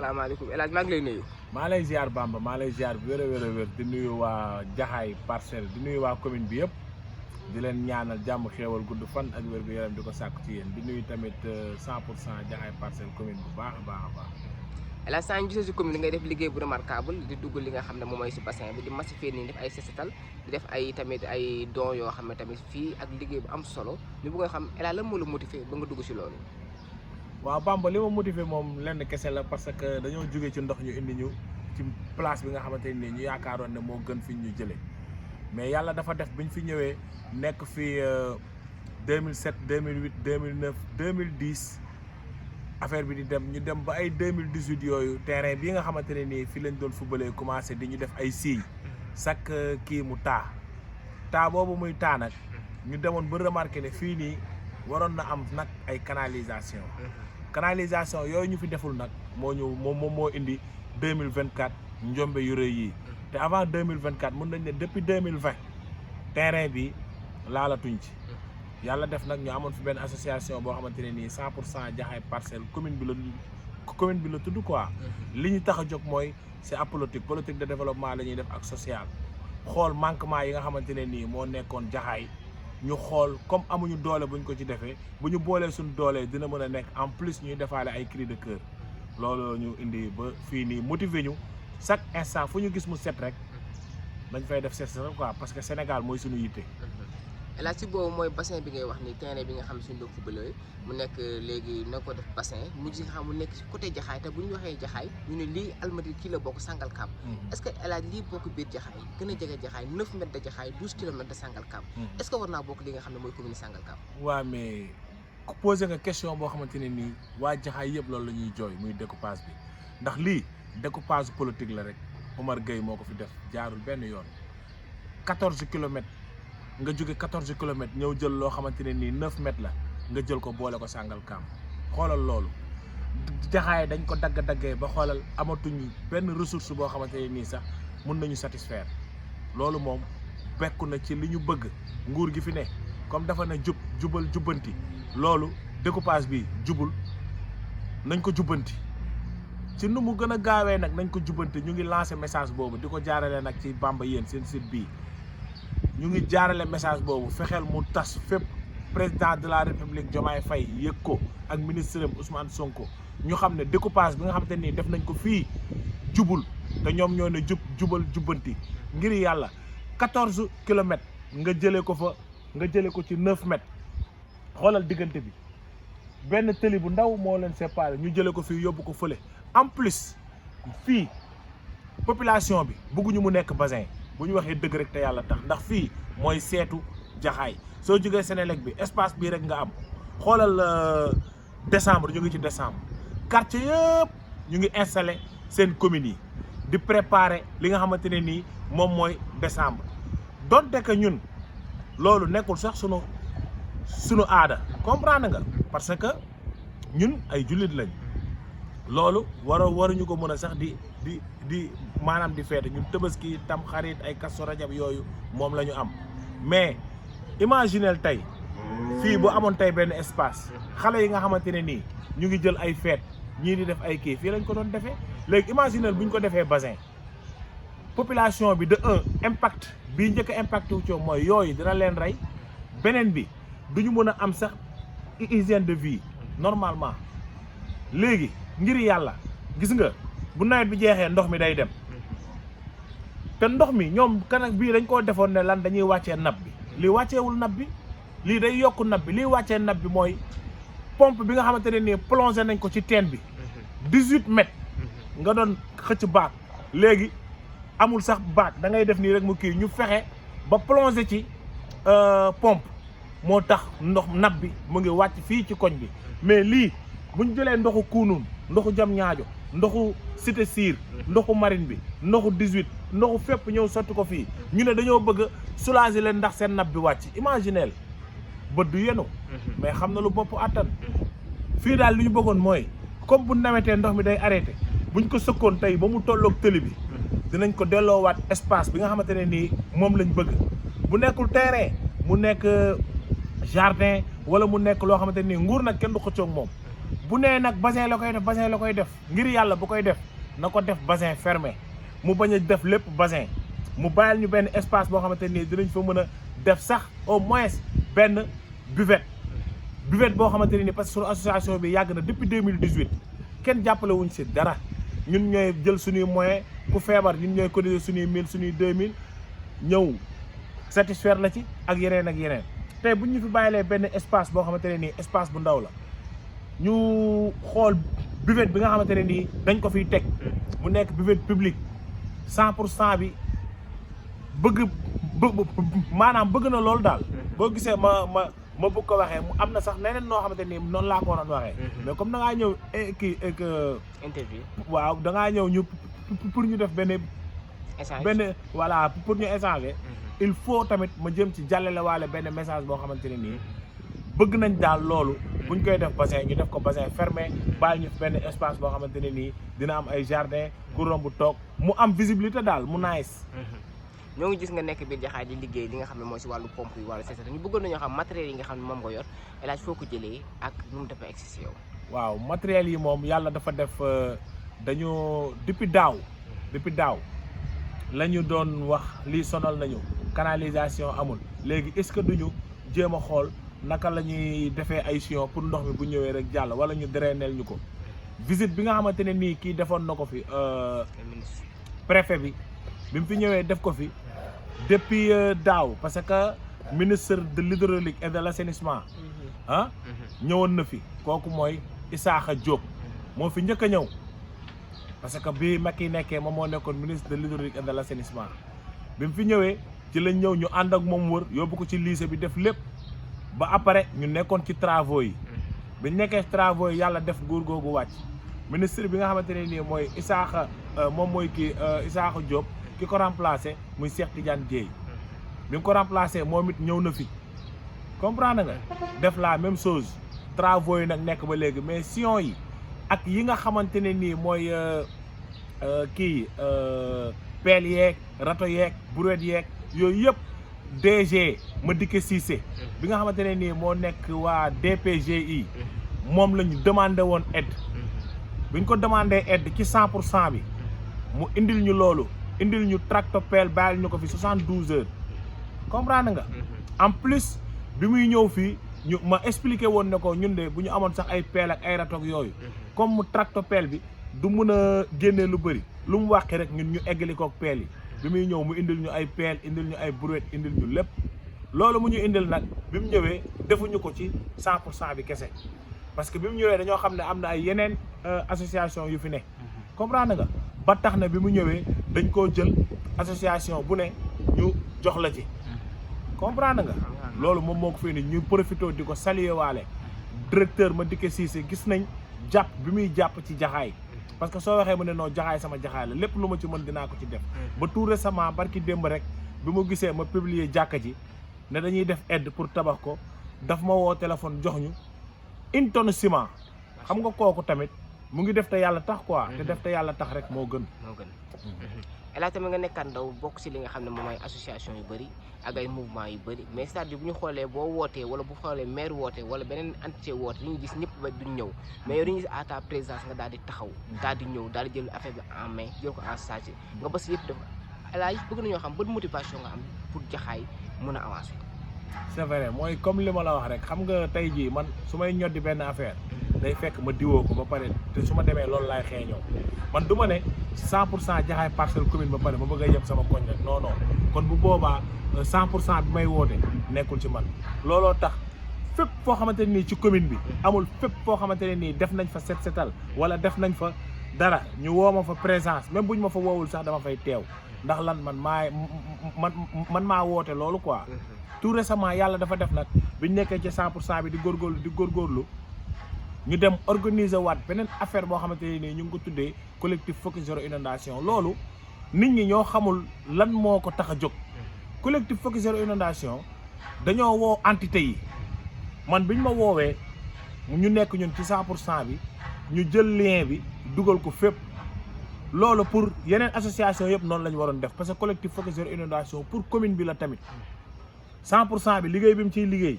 salaamaaleykum El Hadj maa ngi lay nuyu. maa lay ziar Bamba maa lay ziar bu wér a wér di nuyu waa Jaxaay Parcelles di nuyu waa commune bi yëpp di leen ñaanal jàmm xéewal gudd fan ak wér gu yaram di ko sàkku ci yéen di nuyu tamit 100% Jaxaay Parcelles commune bu baax a baax a baax. El Hadj saa ñu gisee si commune ngay def liggéey bu remarquable di dugg li nga xam ne moom mooy si bassin bi di massifier nii def ay sesetal di def ay tamit ay dons yoo xam ne tamit fii ak liggéey bu am solo ñu bëgg a xam El Hadj lan moo la motivé ba nga dugg si loolu. waaw Bamba li ma motivé moom lenn kese la parce que dañoo jógee ci ndox ñu indi ñu ci place bi nga xamante ni ñu yaakaaroon ne moo gën fi ñu jëlee mais yàlla dafa def bi ñu fi ñëwee nekk fi 2007 2008 2009 2010 affaire bi di dem ñu dem ba ay 2018 yooyu terrain bii nga xamante ne nii fi lañ doon footballé commencé di ñu def ay signes chaque kii mu taa boobu muy taa nag ñu demoon ba remarqué ne fii nii waroon na am nag ay canalisation yooyu ñu fi deful nag moo indi 2024 njombe yu rëy yi te avant 2024 mën nañ ne depuis 2020 terrain bi laalatuñ ci yàlla def nag ñu amoon fi benn association boo xamante ne nii 100% Jaxaay Parcelles commune bi la tudd quoi. li ñu tax a jóg mooy c'est politique de développement la ñuy def ak social xool manquement yi nga xamante ne nii moo nekkoon Jaxaay ñu xool comme amuñu doole buñ ko ci defee bu ñu boolee suñu doolee dina mën a nekk en plus ñuy defaale ay cris de cœur loolu ñu indi ba fii nii motiver ñu chaque instant fu ñu gis mu set rek dañ fay def set quoi parce que Sénégal mooy suñu yitte. El Hadj si boobu mooy bassin bi ngay wax ni terrain bi nga xam ne suñu doon footballeur mu nekk léegi na ko def bassin mu ji nga xam mu nekk si côté Jaxaay te bu ñu waxee Jaxaay ñu ne lii Almadies kii la bokk Sangalkam. est-ce que El Hadj lii bokk biir Jaxaay gën a jege Jaxaay 9 mètres de Jaxaay 12 kilomètres de Sangalkam. est-ce que war naa bokk li nga xam ne mooy commune Sangalkam. waaw mais ku posé nga question boo xamante ne nii waa Jaxaay yëpp loolu la ñuy jooy muy découpage bi ndax lii découpage politique la rek Omar Gueye moo ko fi def jaarul benn yoon 14 kilomètres. nga jóge 14 kilomètres ñëw jël loo xamante ne nii 9 mètres la nga jël ko boole ko Sangalkam xoolal loolu Jaxaay dañ ko dagg-daggee ba xoolal amatuñu benn ressource boo xamante ne nii sax mun nañu satisfaire loolu moom bekku na ci li ñu bëgg nguur gi fi ne comme dafa ne jubal jubbanti loolu découpage bi jubul nañ ko jubbanti ci nu mu gën a gaawee nag nañ ko jubbanti ñu ngi lancé message boobu di ko jaarale nag ci Bamba yéen seen site bii ñu ngi jaarale message boobu fexeel mu tas fépp président de la république Diomaye Faye yëg ko ak ministre am Ousmane Sonko ñu xam ne découpage bi nga xamante nii def nañ ko fii jubul te ñoom ñoo ne jubal jubbanti ngir yàlla 14 kilomètres nga jëlee ko ci 9 mètres xoolal diggante bi benn tëli bu ndaw moo leen séparé ñu jëlee ko fii yóbbu ko fële en plus fii population bi bëgguñu mu nekk bassin. bu ñu waxee dëgg rek te yàlla tax ndax fii mooy seetu Jaxaay soo jógee Sénélec bi espace bii rek nga am xoolal décembre ñu ngi ci décembre quartier yëpp ñu ngi installé seen communes yi di préparer li nga xamante ne nii moom mooy décembre donte que ñun loolu nekkul sax sunu aada comprendre nga parce que ñun ay jullit lañ loolu waruñu ko mën a sax di maanaam di feete ñun Tabaski tam xarit ay Kazu Rajab yooyu moom la ñu am mais imaginel tey fii bu amoon tey benn espace xale yi nga xamante ne nii ñu ngi jël ay feet ñii di def ay kii fii lañ ko doon defee léegi imaginel bu ñu ko defee bassin population bi de impact bii njëkk a impacté wu ci mooy yooyu dina leen rey beneen bi duñu mën a am sax hygiène de vie normalement léegi ngir yàlla gis nga bu nawet bi jeexee ndox mi day dem te ndox mi ñoom kanak bii dañ koo defoon ne lan dañuy wàccee nappe bi lii wàcceewul nappe bi lii day yokk nappe bi lii wàccee nappe bi mooy pompe bi nga xamante ne nii plongé nañ ko ci teen bi 18 mètres nga doon xëcc baag léegi amul sax baag da ngay def nii rek mu kii ñu fexe ba plongé ci pompe moo tax nappe bi mu ngi wàcc fii ci koñ bi mais lii buñ jëlee ndoxu Kounoune ndoxu Diamniadio ndoxu Cité Sir ndoxu Marine bi ndoxu 18 ndoxu fépp ñëw sotti ko fii ñu ne dañoo bëgg a soulager leen ndax seen nappe bi wàcc imagineel bët du yenu mais xam na lu bopp attan fii daal li ñu bëggoon mooy comme bu nawetee ndox mi day arrêté buñ ko sëkkoon tey ba mu tolloog tëli bi dinañ ko delloowaat espace bi nga xamante ne nii moom lañ bëgg bu nekkul terrain mu nekk jardin wala mu nekk loo xamante ne nii nguur nag kenn du xëccoog moom bu nee nag bassin la koy def ngir yàlla bu koy def na ko def bassin fermé mu bañ a def lépp bassin mu bàyyil ñu benn espace boo xamante nii dinañ fa mën a def sax au moins benn buvette boo xamante ne nii parce que suñu association bi yàgg na depuis 2018 kenn jàppale wuñ si dara ñun ñooy jël suñuy moyen ku feebar ñun ñooy cotiser suñuy 1000 suñuy 2000 ñëw satisfaire la ci ak yeneen tey bu ñu fi bàyyilee benn espace boo xamante ne nii espace bu ndaw la ñu xool buvette bi nga xamante ne nii dañ ko fiy teg mu nekk buvette publique 100% bi maanaam bëgg na loolu daal boo gisee ma bëgg ko waxee mu am na sax neneen noo xamante ni noonu laa ko waroon waxee mais comme da ngaa ñëw interview waaw da ngaa ñëw ñu pour ñu def benn voilà pour ñu échanger il faut tamit ma jëm ci jàllale waale benn message boo xamante ne nii bëgg nañ daal loolu buñ koy def bassin ñu def ko bassin fermé bàyyi ñu benn espace boo xamante ne nii dina am ay jardin ku romb toog mu am visibilité daal mu nice. ñoo ngi gis nga nekk biir Jaxaay di liggéey li nga xam ne mooy si wàllu pompe yi wàllu seetal ñu bëggoon nañoo xam matériel yi nga xam ne moom nga yor El Hadj foo ko jëlee ak nu mu dafa egsi si yow. waaw matériel yi moom yàlla dafa def dañoo depuis daaw la ñu doon wax lii sonal nañu canalisation amul léegi est-ce que duñu jéem a xool naka la ñuy defee ay sillon pour ndox mi bu ñëwee rek jàll wala ñu drainel ñu ko visite bi nga xamante ne nii kii defoon na ko fi préfet bi mu fi ñëwee def ko fi depuis daaw parce que ministre de l'hydraulique et de l'assainissement ñëwoon na fi kooku mooy Isaaxa Diop moo fi njëkk a ñëw parce que bi Macky nekkee moom moo nekkoon ministre de l'hydraulique et de l'assainissement bi mu fi ñëwee ci lañ ñëw ñu ànd ak moom wër yóbbu ko ci lycée bi def lépp ba après ñu nekkoon ci travaux yi bi ñu nekkee travaux yi yàlla def nguur googu wàcc ministre bi nga xamante ne nii mooy Isaaxa moom mooy kii Isaaxa Diop ki ko remplacé muy Cheikh Tidiane Dièye bi mu ko remplacé moom it ñëw na fi comprendre nga def la même chose travaux yi nag nekk ba léegi mais sillon yi ak yi nga xamante ne nii mooy kii pelle yeeg rato yeeg brouette yeeg yooyu yëpp DG Madické Cissé bi nga xamante ne nii moo nekk waa DPGI moom la ñu demandé woon aide bi ñu ko demandé aide ci 100% bi mu indil ñu loolu indil ñu tractopelle bàyyil ñu ko fi 72 heures comprendre nga en plus bi muy ñëw fii ñu ma expliqué woon ne ko ñun de bu ñu amoon sax ay pelle ak ay ratoog yooyu comme mu tractopelle bi du mun a génnee lu bëri lu mu wàqi rek ñun ñu eggali koog pelle yi bi muy ñëw mu indil ñu ay pelle indil ñu ay brouette indil ñu lépp loolu mu ñu indil nag bi mu ñëwee defuñu ko ci 100% bi kese parce que bi mu ñëwee dañoo xam ne am na ay yeneen association yu fi ne comprendre nga ba tax na bi mu ñëwee dañ koo jël association bu ne ñu jox la ci comprendre nga loolu moom moo ko fi ni ñu profité di ko saluer waale directeur Madické Cissé gis nañ jàpp bi muy jàpp ci Jaxaay parce que soo waxee mu ne non Jaxaay sama Jaxaay la lépp lu ma ci mën dinaa ko ci def ba tout récemment barki démb rek bi mu gisee ma publier jàkka ji ne dañuy def aide pour tabax ko daf ma woo téléphone jox ñu 1 tonne ciment xam nga kooku tamit mu ngi def te yàlla tax quoi te def te yàlla tax rek moo gën El Hadj tamit nga nekkaat ndaw bokk si li nga xam ne moom ay association yu bëri ak ay mouvement yu bëri mais c'est-à-dire bu ñu xoolee boo wootee wala bu xoolee maire woote wala beneen entité woote li ñu gis ñëpp ba duñ ñëw mais yow dañuy gis à ta présence nga daal di taxaw daal di ñëw daal di jël affaire bi en main jël ko en charge nga bës yëpp def El Hadj bëgg nañoo xam ban motivation nga am pour Jaxaay mën a avancer. c'est vrai mooy comme li ma la wax rek xam nga tey jii man su may ñoddi benn affaire day fekk ma diwoo ko ba pare te su ma demee loolu laay xeeñoo man du ma ne 100% Jaxaay Parcelles commune ba pare ma bëgg a yem sama koñ rek non non kon bu boobaa 100% bi may woote nekkul ci man looloo tax fépp foo xamante ne nii ci commune bi amul fépp foo xamante ne nii def nañ fa set setal wala def nañ fa dara ñu woo ma fa présence même buñ ma fa woowul sax dama fay teew ndax lan man maa woote loolu quoi tout récemment yàlla dafa def nag biñ nekkee ci 100% bi di góorgóorlu ñu dem organiser waat beneen affaire boo xamante ne nii ñu ngi ko tuddee collectif Focus Zéro inondation loolu nit ñi ñoo xamul lan moo ko tax a jóg collectif Focus Zéro inondation dañoo woo entité yi man biñ ma woowee ñu nekk ñun ci 100% bi ñu jël lien bi dugal ko fépp loolu pour yeneen association yëpp noonu la ñu waroon def parce que collectif Focus Zéro inondation pour commune bi la tamit 100% bi liggéey bi mu ciy liggéey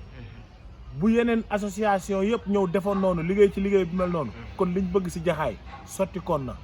bu yeneen association yëpp ñëw defoon noonu liggéey ci liggéey bi mel noonu kon liñ bëgg si jaxaay sotti koon na